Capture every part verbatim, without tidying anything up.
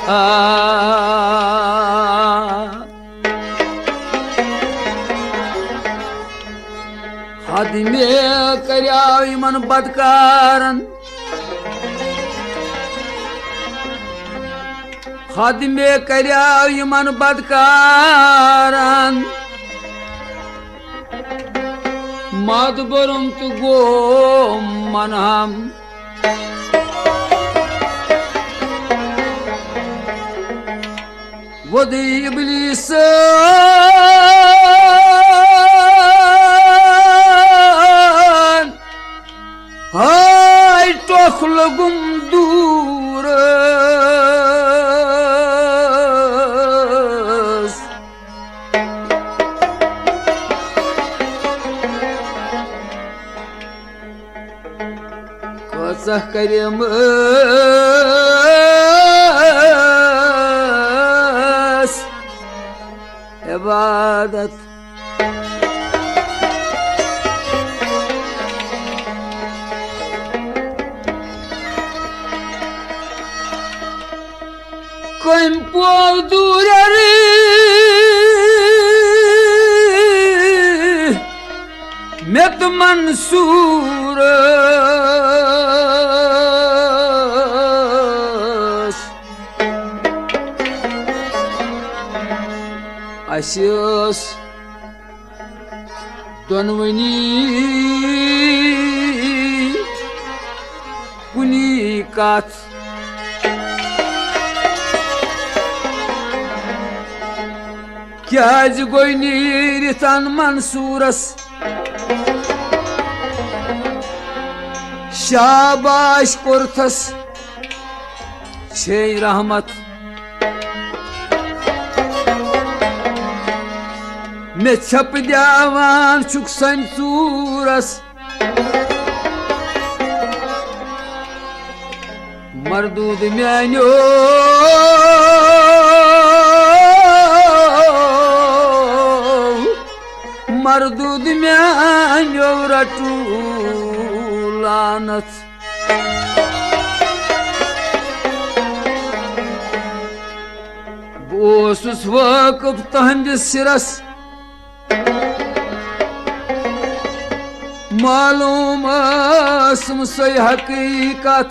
حد مےٚ کریاو یِمن بدکارن، حد مےٚ کریاو یِمن بدکارن، مد بوٚرُم تہٕ گوٚم منہم۔ وۄدٕے ابلیسن، ہاے ٹۄکھ لوٚگُم دوٗرس۔ کۭژاہ کٔرٕم ٲس عبادت۔ کٔمۍ پوو دوٗرٮ۪رٕے مےٚ تہٕ منصوٗرس۔ اَسہِ ٲس دۄنوٕنی کُنی کتھ۔ کیازِ گوٚو نیٖرِتھ ان منصوٗرس؟ شاباش کوٚرتھس چھے رحمت۔ مےٚ ژھٮ۪پہٕ دِوان چھُکھ سنہِ ژوٗرس۔ مردود میانیو، مردود میانیو رٹو لعنت۔ بہٕ اوسُس وٲقف تہنٛدِس سِرس، معلوم ٲسٕم سۄے حقیقت۔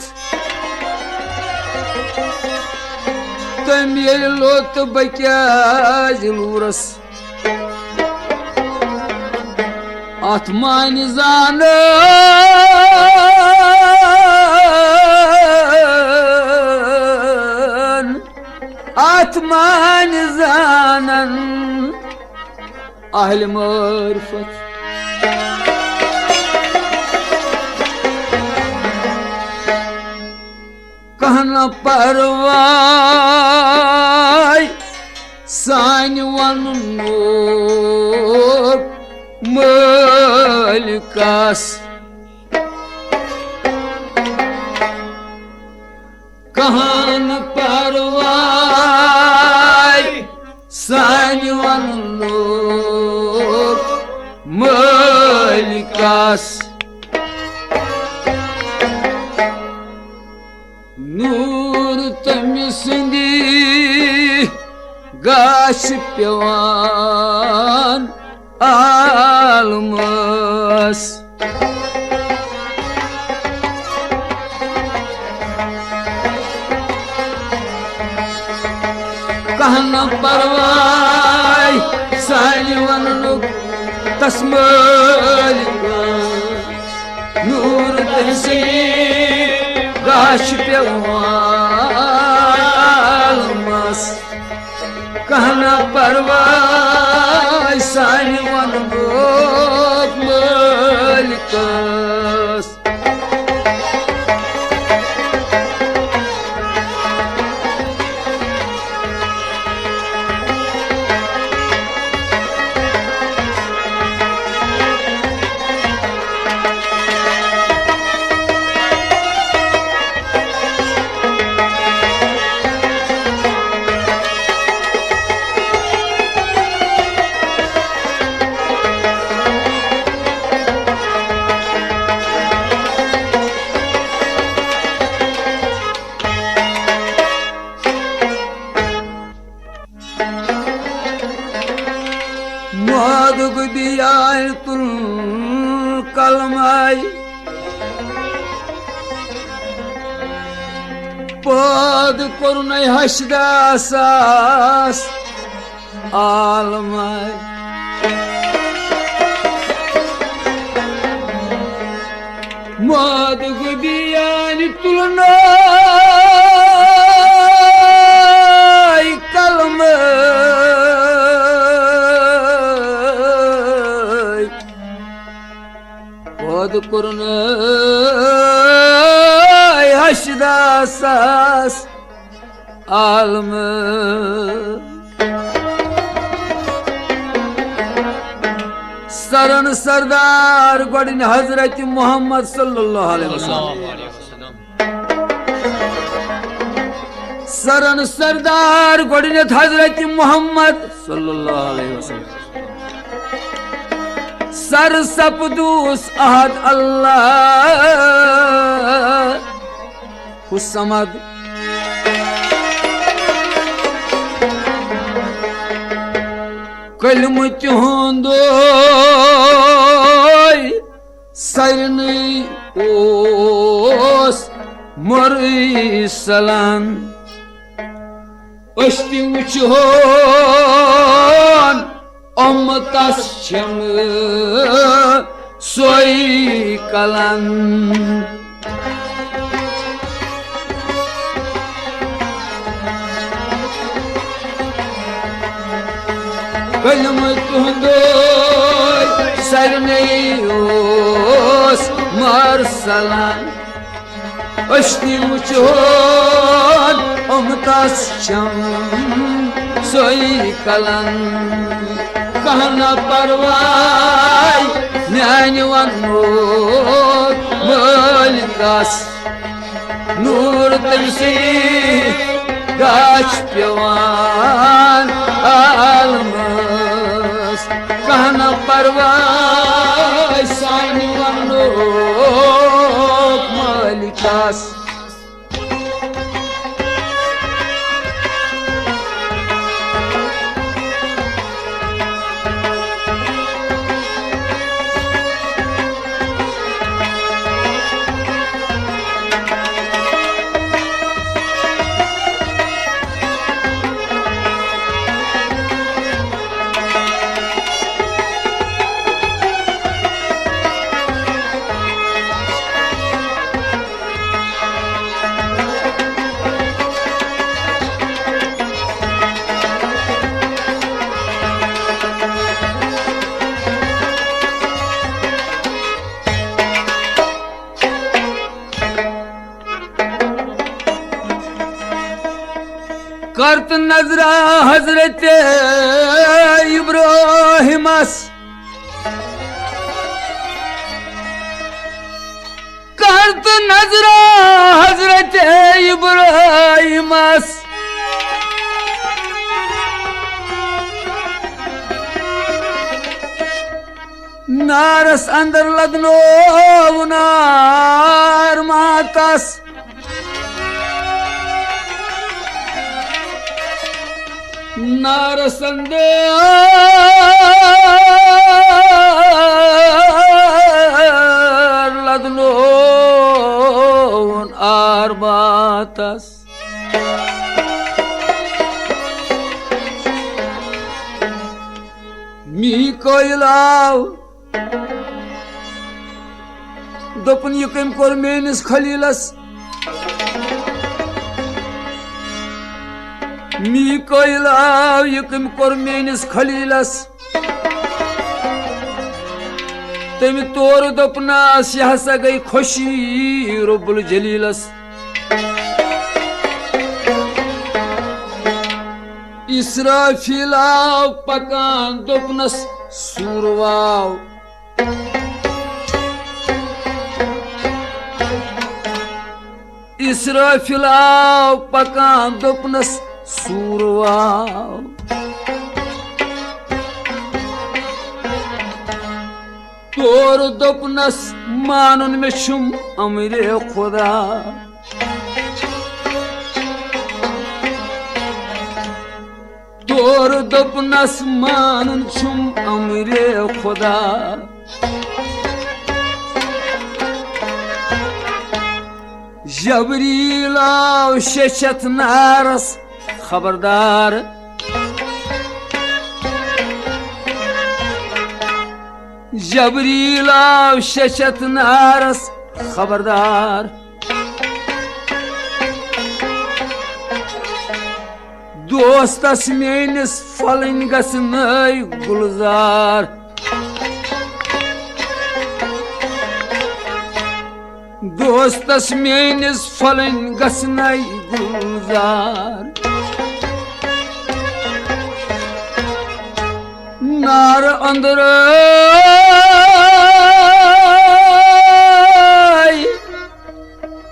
تٔمۍ ییٚلہِ لوٚت بہٕ کیازِ لوٗرس؟ اتھ مانہِ زانن، اتھ مانہِ زانن اہل معرفت۔ کانٛہہ نہٕ پرواے سانہِ وننُک مٲلکس۔ کانٛہہ نہٕ پرواے سانہِ وننُک مٲلکس۔ نوٗر تٔمۍ سٕنٛدِ گاشہِ پٮ۪وان عالمس۔ کانٛہہ نہٕ پرواے سانہِ وننُک تس مٲلکس۔ نوٗر تٔمۍ سٕنٛدِ گاشہِ پٮ۪وان عالمس۔ کانٛہہ نہٕ پرواے سانہِ وننُک مٲلکس۔ ییٚلہِ تُل کلمے، پٲدٕ کوٚرُن ہشتہ ساس عالمے۔ مٲدٕ گوٚو بیانہِ تُلنَے کلمَے۔ پٲدٕ کوٚرنَے ہشتہ ساس عالمہٕ۔ سرن سردار گۄڈٕنۍ حضرت محمد صلی اللہ علیہ وسلم۔ سرن سردار گۄڈٕنٮ۪تھ حضرت محمد صلی اللہ علیہ وسلم۔ سر سپدوس احد اللہ ہُہ صمد۔ کلمہٕ تِہُنٛدُے سارنٕے اوس مرسلن۔ أسۍ تہِ وٕچھہون اُمتس چھِم سۄے کلن۔ کلمہٕ تُہُنٛدُے سارنٕے اوس مرسلن۔ أسۍ تہِ وٕچھون اُمتس چھِم سۄے کلن۔ کانٛہہ نہ پرواے میانہِ وننُک مٲلکس، نوٗر تٔمۍ سٕے گاش پٮ۪وان عالمس۔ کانٛہہ نہ پرواے سانہِ وننُک مٲلکس۔ کر تہٕ نظرہ حضرت ابراہیمس، کر تہٕ نظرہ حضرت ابراہیمس۔ نارس اندر لدنوو نار ماتس۔ نارس اندر لدنوون آر ماتس۔ میکائیل آو، دوٚپُن، "یہِ کٔمۍ کوٚر میٲنِس خلیٖلس؟" میکائیل آو، "یہِ کٔمۍ کوٚر میٲنِس خلیٖلس؟" تٔمۍ تورٕ دوٚپنس، "یہِ ہسا گٔے خوشی رب الجلیلس۔" اسرافیل آو پکان، دوٚپنس، "سوٗر واو۔" اسرافیل آو پکان، دوٚپنس، "سوٗر واو۔" تورٕ دوٚپنس، "مانُن مےٚ چھُم امرِ خدا۔" اور دوٚپنَس مانُن چھُم امرِ خدا۔ جبریٖل آو شیٚچھتھ نارس خبردار۔ جبریٖل آو شیٚچھتھ نارس خبردار۔ دوستس میٲنِس پھۄلٕنۍ گژھنَے گُلزار۔ دوستس میٲنِس پھۄلٕنۍ گژھنَے گُلزار۔ نارٕ أنٛدرَے،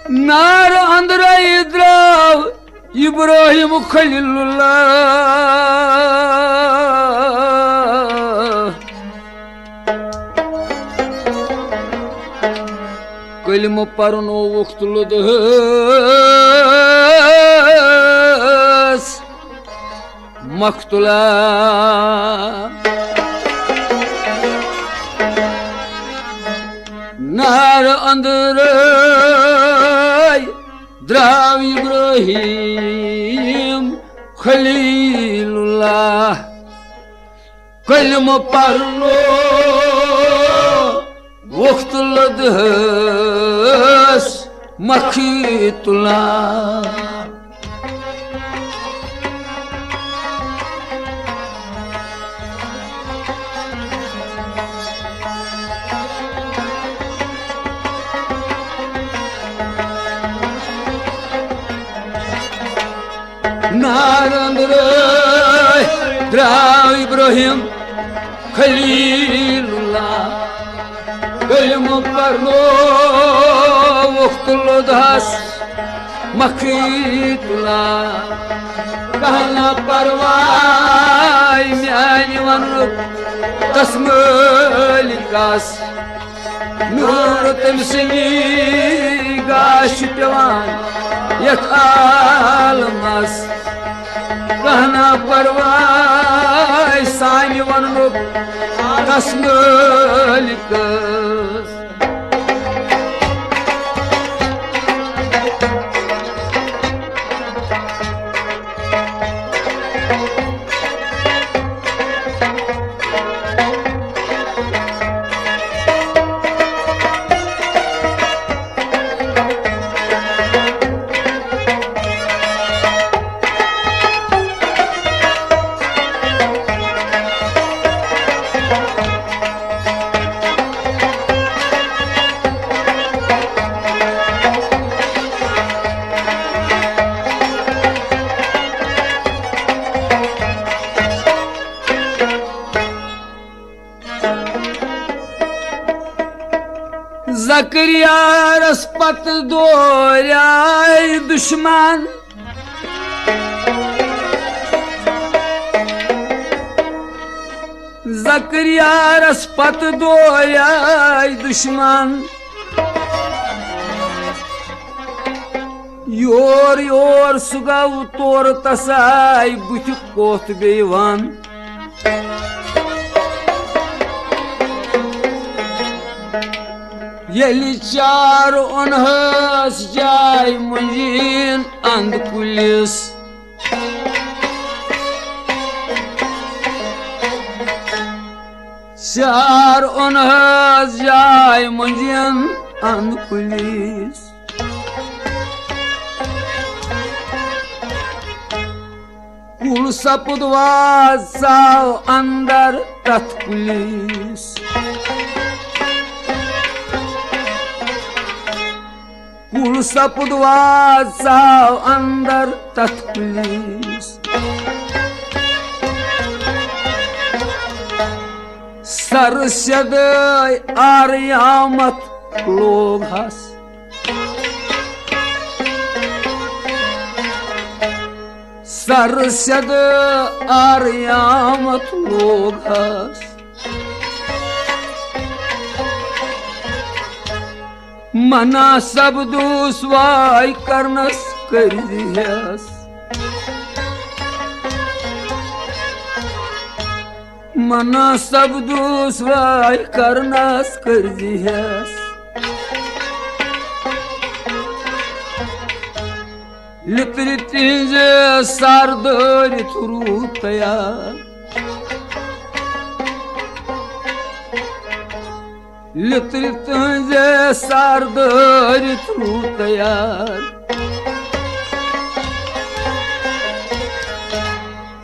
نارٕ أنٛدرَے درٛاو ابراہیم خلیل اللہ۔ کلمہٕ پرنووُکھ تہٕ لوٚدہَس مقتولا۔ نارٕ أنٛدرَے درٛاو ابراہیم خلیل اللہ۔ کلمہٕ پرنووُکھ تہٕ لوٚدہَس مقتولا۔ نارٕ أنٛدرَے درٛاو ابراہیم خلیل اللہ۔ کلمہٕ پرنووُکھ تہٕ لوٚدہَس مقتولا۔ کانٛہہ نہٕ پرواے میانہِ وننُک تس مٲلکس۔ نوٗر تٔمۍ سٕنٛدی گاش چھُ پٮ۪وان یتھ عالمس۔ کانٛہہ نہٕ پرواے سانہِ وننُک تس مٲلکس۔ زکریارس پتہٕ دوریاے دُشمن۔ زکریارس پتہٕ دوریاے دُشمن۔ یور یور سُہ گوٚو تورٕ تساے بُتھِ کوٚتھ بیٚیہِ وَن۔ ییٚلہِ چار اوٚنہَس جاے مٔنٛزِن اَنٛد کُلِس۔ چار اوٚنہَس جاے مٔنٛزِن اَنٛد کُلِس۔ کُل سپُد واژاو اندر تتھ کُلِس۔ کُل سپُد واژاو اندر تتھ کُلِس۔ سر سیدے آریامت لوگ ہس۔ سر سیدے آریامت لوگ ہس۔ مناسب دوس واے کرنس کٔرۍ زِہس۔ منہ سپدُس وے کرنس کٔرزِہس۔ لِترِ تِہنٛزِ سر دٲرِتھ روٗد تیار۔ لِترِ تِہنٛزِ سر دٲرِتھ روٗد تیار۔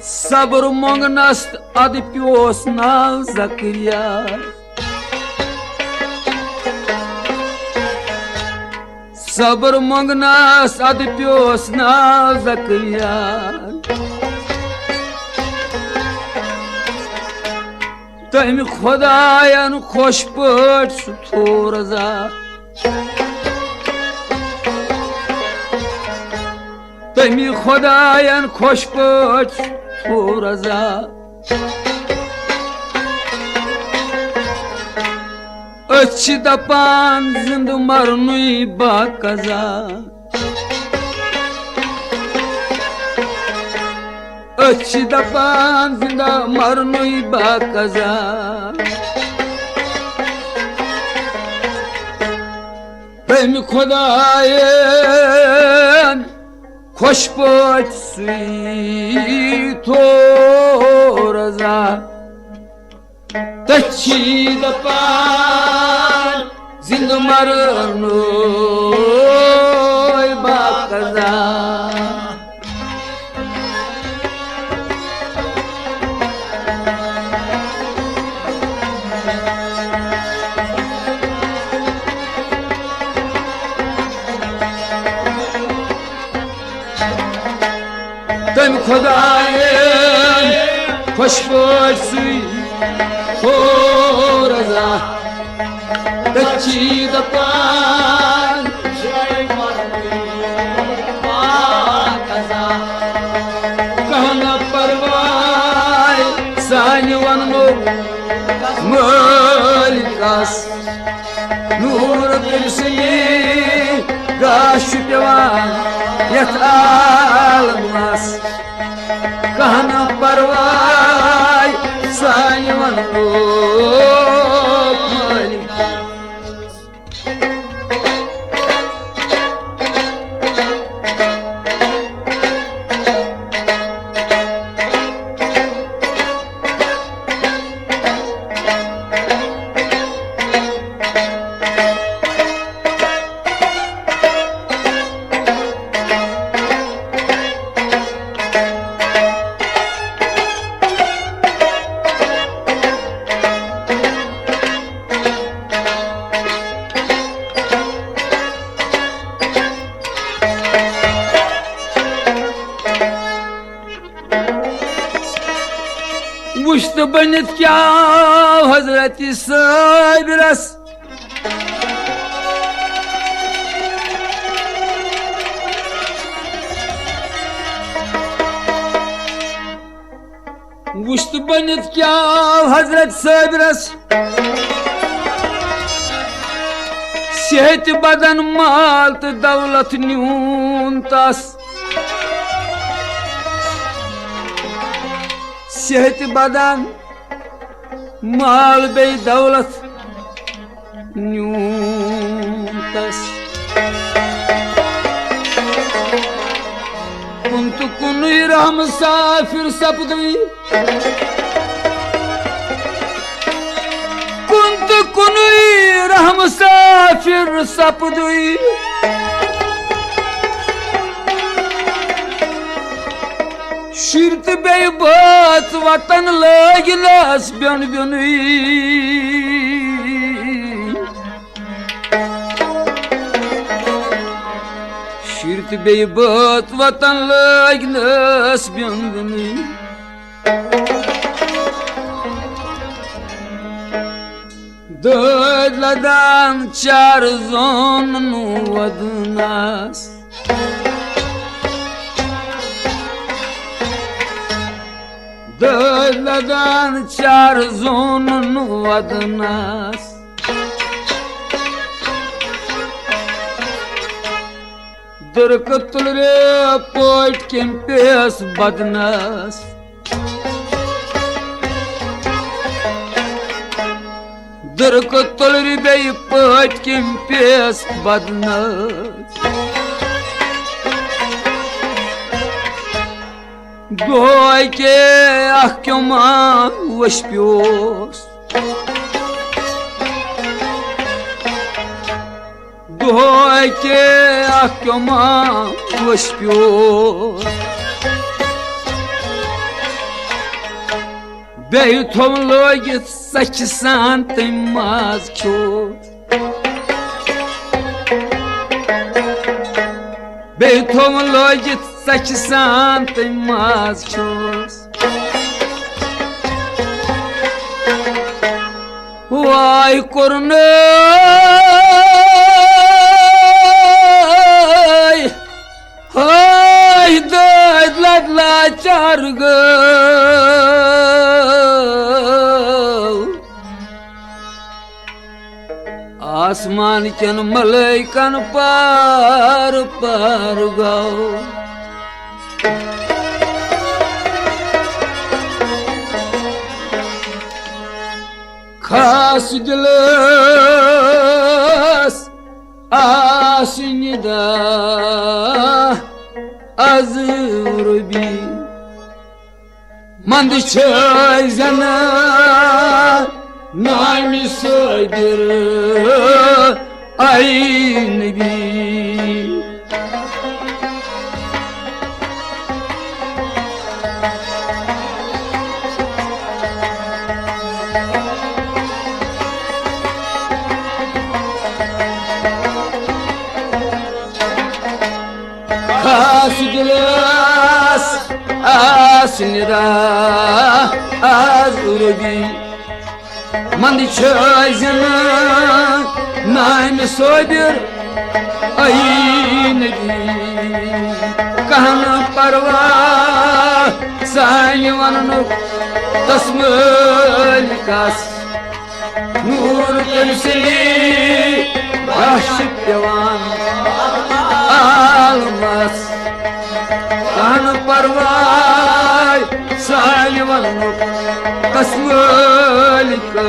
صبر مۄنٛگنس تہٕ ادٕ پیوس ناو زکریا۔ صبر مۄنٛگنس ادٕ پیوس ناو زکریا۔ تٔمۍ خۄداین خۄش پٲٹھۍ سُہ تھوو رضا۔ تٔمی خۄداین خۄش پٲٹھۍ تھوو رضا۔ أسۍ چھِ دپان زِندٕ مرنُے با قضا۔ أسۍ چھِ دپان زِندٕ مرنُے با قضا۔ تٔمۍ خۄدایَن خۄش پٲٹھۍ سُے تھوو رضا۔ تٔتھۍ چھِ دپان زِندٕ مرنُے با قضا۔ تٔمۍ خۄدایَن خۄش پٲٹھۍ سُے تھوو رضا۔ تٔتھۍ چھِ دپان کانٛہہ نہٕ پرواے سانہِ وننُک مٲلکس۔ نوٗر تٔمۍ سٕنٛدی گاش چھُ پٮ۪وان یتھ عالمس۔ کانٛہہ نہٕ پرواے سانہِ وننُک مٲلکس۔ وُچھ تہٕ بٔنِتھ کیٛاہ آو حضرت صابرس۔ وُچھ تہٕ بٔنِتھ کیٛاہ آو حضرت صابرس۔ صحت بدن مال تہٕ دولت نیوٗن تس۔ صحت بدن مال بیٚیہِ دولت نیوٗن تس۔ کُن تہٕ کُنُے رحم سافر سپدٕے۔ کُن تہٕ کُنُے رحم سافر سپدٕے۔ شُرۍ تہٕ بیٚیہِ بٲژ وطن لٲگۍ نس بیوٚن بیوٚنُے۔ شُرۍ تہٕ بیٚیہِ بٲژ وطن لٲگۍ نس بیوٚن بیوٚنُے۔ دٲدۍ لدان چار زون نہٕ ودنس۔ دٲدۍ لدان چار زون نہٕ ودنس۔ دٕرکہٕ تُلرِ پٲٹھۍ کٔمۍ پیٚیَس بدنس۔ تُرکہٕ تُلرِ بیٚیہِ پٲٹھۍ کِم پیس بدنٲوۍ۔ دۄہے کے اکھ کیوٚم وٕچھ پیوس۔ دۄہے کے اکھ کیوٚم وٕچھ پیوس۔ بیٚیہِ تھوٚو لٲگِتھ ژَکھِ سان تٔمۍ ماز کھیوٚو۔ بیٚیہِ تھوٚو لٲگِتھ ژَکھِ سان تٔمۍ ماز کھیوٚوس۔ واے کوٚرُن ہاے دٲدۍ لَٹہِ لاچار گوٚو۔ آسمان کٮ۪ن ملٲیکن پار پار گوٚو۔ خاص دِلس آسہِ ندا از ربی۔ مند چھٲے زنہٕ نامہِ صٲبِر اے نبی۔ خاص دِلس آس ندا از ربی۔ مند چھٲے زنہٕ نامہِ صٲبِر اے نبی۔ کہنہٕ پروا سانہِ وننُک تس مٲلکس۔ نوٗر تٔمۍ سٕنٛدی بخش پٮ۪وان عالمس۔ کہنہٕ پرواے سانہِ وننُک تس مٲلکس۔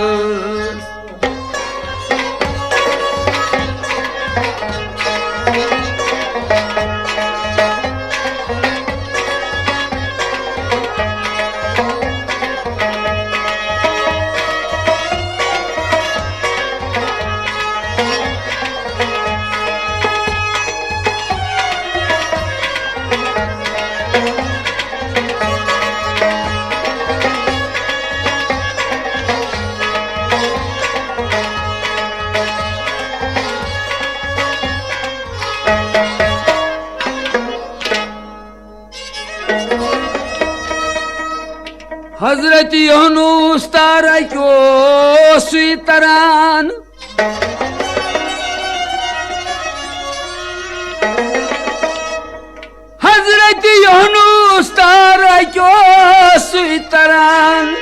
حضرت یونس تارک اوسُے تران۔ حضرت یونس تارک اوسُے تران۔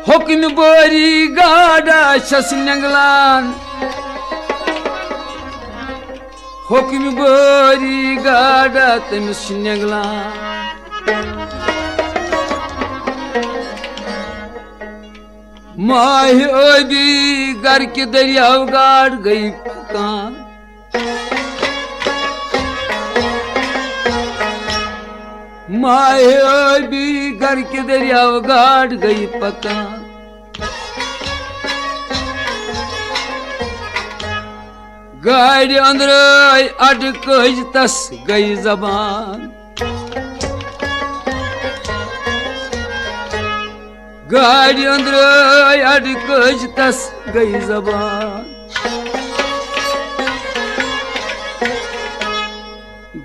حکمِ بٲری گاڈا چھس نینگلان۔ حکمِ بٲری گاڈا تٔمِس چھِ نینگلان۔ ماہِ ٲبی گرکہِ دٔریاو گاڈ گٔے پکان۔ ماہِ ٲبی گرکہِ دٔریاو گاڈ گٔے پکان۔ گاڈِ أنٛدرَے اَڈٕ کٔج تَس گٔے زبان۔ گاڈِ أنٛدرَے اَڈٕ کٔج تَس گٔے زبان۔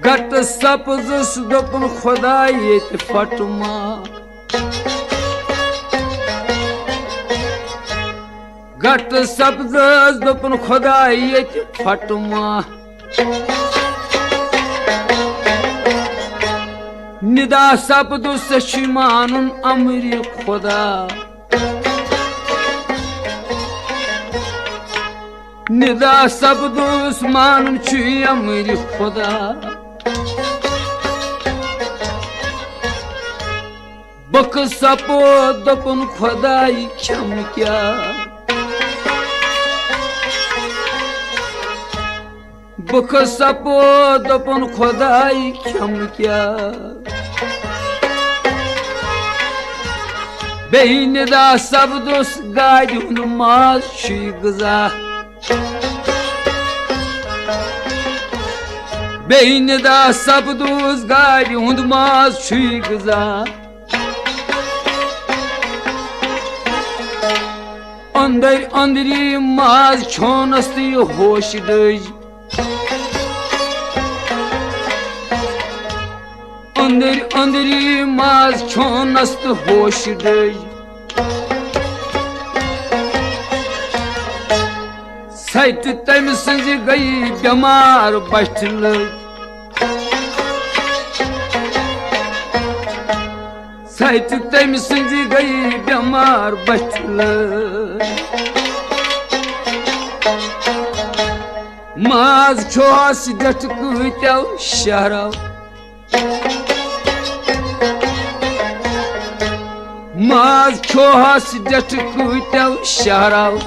گٹہٕ سپزس دوٚپُن، خۄداے ییٚتہِ پھٹہٕ ما۔ گٹہٕ سپزس دوٚپُن، خۄداے ییٚتہِ پھٹہٕ ما۔ ندا سپدُس، ژےٚ چھُے مانُن امرِ خۄدا۔ ندا سپدُس، مانُن چھُے امرِ خۄدا۔ بہٕ کھٔس سپوت، دوٚپُن خۄداے کھٮ۪مہٕ کیٛاہ؟ بہٕ کھٔس سپوت، دوٚپُن خۄداے کھٮ۪مہٕ کیٛاہ؟ بیٚیہِ نِدا سپدُس گاڑِ ہُنٛد ماز چھُے غذا۔ بیٚیہِ نِدا سپدُس گاڑِ ہُنٛد ماز چھُے غذا۔ أنٛدٕرۍ أنٛدٕری ماز کھیوٚنس تہٕ یہِ ہوش ڈٔج۔ أنٛدٕرۍ أنٛدٕری ماز کھیوٚنس تہٕ ہوش ڈٔج۔ سۄ تہِ تٔمۍ سٕنٛزِ گٔیہِ بٮ۪مار بَچھِ لٔج۔ سۄ تہِ تٔمۍ سٕنٛزِ گٔیہِ بٮ۪مار بَچھِ لٔج۔ ماز کھیوٚہَس ڈٮ۪ٹھ کۭتیو شہرو۔ ماز کھیوٚہَس ڈٮ۪ٹھ کۭتیو شہرو۔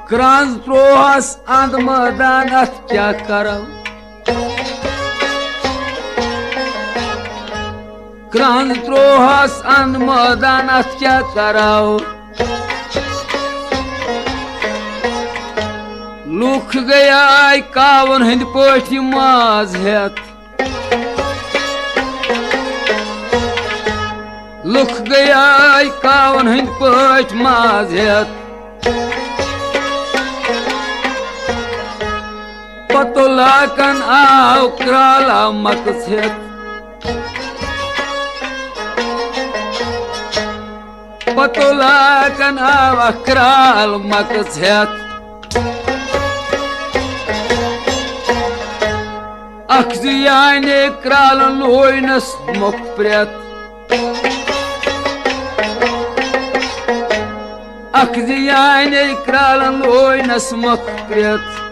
کرٛنٛز ترٛووہَس اَنٛد مٲدان، اَتھ کیٛاہ کَرو؟ کرٛنٛز ترٛووہَس اَنٛد مٲدان، اَتھ کیٛاہ کَرو؟ لُکھ گٔیے کاوَن ہٕنٛدۍ پٲٹھۍ یہِ ماز ہٮ۪تھ۔ لُکھ گٔیے کاوَن ہٕنٛدۍ پٲٹھۍ ماز ہٮ۪تھ۔ پتولاکن آو کرٛالا مکٕژ ہٮ۪تھ۔ پتولاکن آو اکھ کرٛال مکٕژ ہٮ۪تھ۔ اکھ زٕ یانے کرٛالن لوینس مۄکھ پرٛٮ۪تھ۔ اکھ زٕ یانے کرٛالن لوینس مۄکھ پرٛٮ۪تھ۔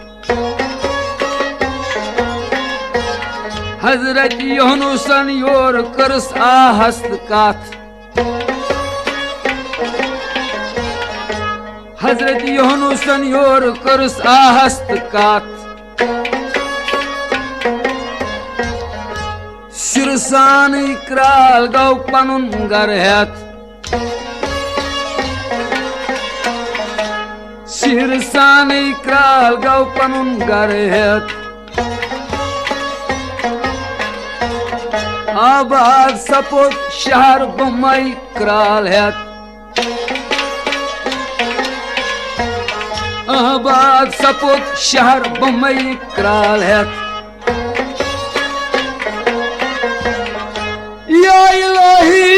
حضرت یونسن یورٕ کٔرٕس آہس تہٕ کتھ۔ حضرت یونسن یورٕ کٔرٕس آہس تہٕ کتھ۔ سِرٕ سانٕے کرٛال گوٚو پنُن گرٕ ہٮ۪تھ۔ سِرٕ سانٕے کرٛال گوٚو پنُن گرٕ ہٮ۪تھ۔ آباد سپُد شہر بُمے کرٛال ہٮ۪تھ۔ آباد سپُد شہر بُمے کرٛال ہٮ۪تھ۔ یا الہی،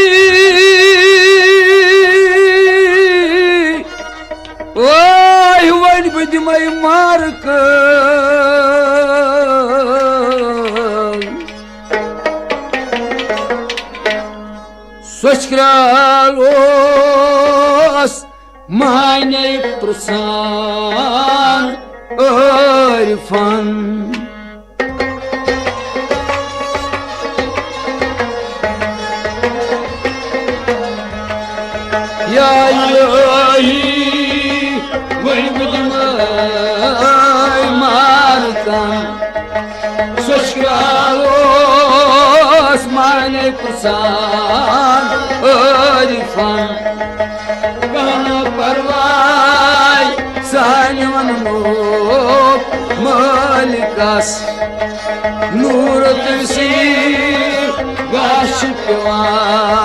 وٲے وۄنۍ بہٕ دِمے مارٕ کٲلۍ۔ سۄچھ کرٛال اوس معنی پرٛژھان عٲرفن۔ یا الہی، وۄنۍ بہٕ دِمے مارٕ کٲلۍ۔ سۄچھ کرٛال اوس معنی پرٛژھان عٲرفن۔ کانٛہہ نہٕ پرواے سانہِ وننُک مٲلکس، نوٗر تٔمۍ سٕے گاش پٮ۪وان۔